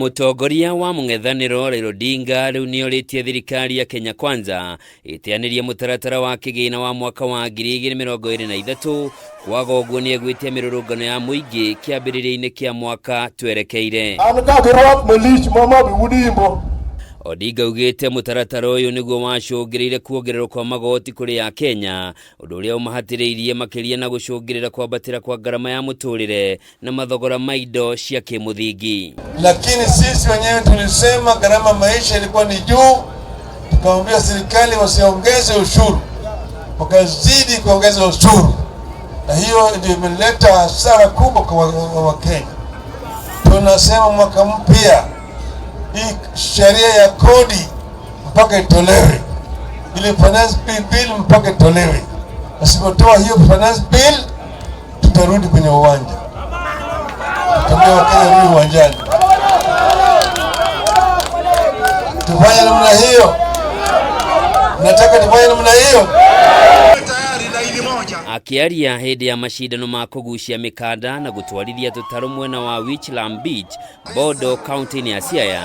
Mũtongoria wa mũng'ethanĩro Raila Odinga rĩu nĩorĩtie thirikari ya Kenya Kwanza ĩteanĩrie mũtaratara wa kĩgĩna wa mwaka wa 2023, kwaga ũguo nĩegwĩtia mĩrũrũngano ya mũingĩ kĩambĩrĩria-inĩ kĩa mwaka twerekeire. An ka girwak malich ma mabi udimbo. Odinga augĩte mũtaratara ũyũ nĩguo wacũngĩrĩire kuongererwo kwa magoti kũrĩ Akenya, ũndũ ũrĩa ũmahatĩrĩirie makĩria na gũcũngĩrĩra kwambatĩra kwa ngarama ya mũtũrĩre na mathogora ma indo cia kĩmũthingi. Lakini sisi wenyewe tulisema gharama maisha ilikuwa ni juu, tukaambia serikali wasiongeze ushuru, wakazidi kuongeza ushuru, na hiyo ndio imeleta hasara kubwa kwa Wakenya. Tunasema mwaka mpya hii sheria ya kodi mpaka itolewe, ile finance bill mpaka itolewe. Wasipotoa hiyo finance bill, tutarudi kwenye uwanja, tutaambia Wakenya rudi uwanjani. Tufanye namna hiyo, nataka tufanye namna hiyo. Akĩaria hĩndĩ ya macindano ma kũgucia mĩkanda na gũtwarithia tũtarũ mwena wa Wichlam Beach, Bondo, kaunti-inĩ ya Siaya,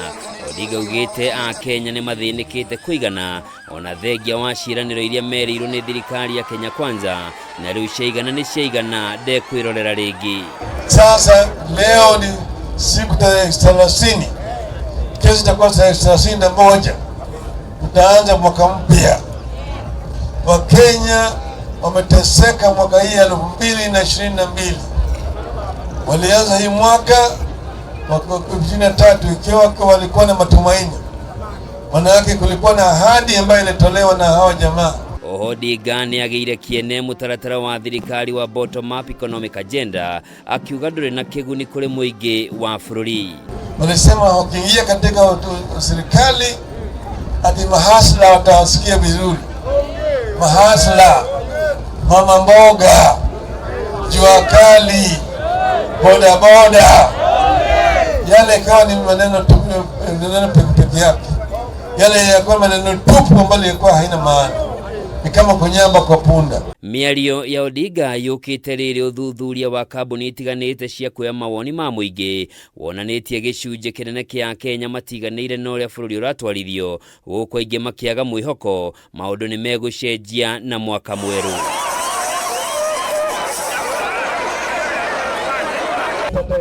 Odinga augĩte Akenya nĩ mathĩnĩkĩte kũigana ona thengia wa ciĩranĩro iria merĩirwo nĩ thirikari ya Kenya Kwanza, na rĩu ciaigana nĩ ciaigana, ndekwĩrorera rĩngĩ. Sasa leo ni siku tarehe 30, kesho itakuwa tarehe 31, tutaanza mwaka mpya. Wakenya wameteseka mwaka hii 2022, walianza hii mwaka 23 ikiwa walikuwa na matumaini, manake kulikuwa na ahadi ambayo ilitolewa na hawa jamaa. Oho Odinga nĩagĩire kĩene mũtaratara wa thirikari wa bottom up economic agenda, akiuga ndũrĩ na kĩguni kũrĩ mũingĩ wa bũrũri. Walisema wakiingia katika serikali ati mahasla watawasikia vizuri, mahasla, mama mboga, jua kali, bodaboda, yale ikawa ni maneno tupu, maneno peke yake, yale yakuwa maneno tupu ambayo ilikuwa haina maana, ni kama kunyamba kwa punda. Mĩario ya Odinga yũkĩte rĩrĩ ũthuthuria wa kambuni itiganĩte cia kuoya mawoni ma mũingĩ wonanĩtie gĩcunjĩ kĩnene kĩa Akenya matiganĩire na ũrĩa bũrũri ũratwarithio, gũkũ aingĩ makĩaga mwĩhoko maũndũ nĩ megũcenjia na mwaka mwerũ.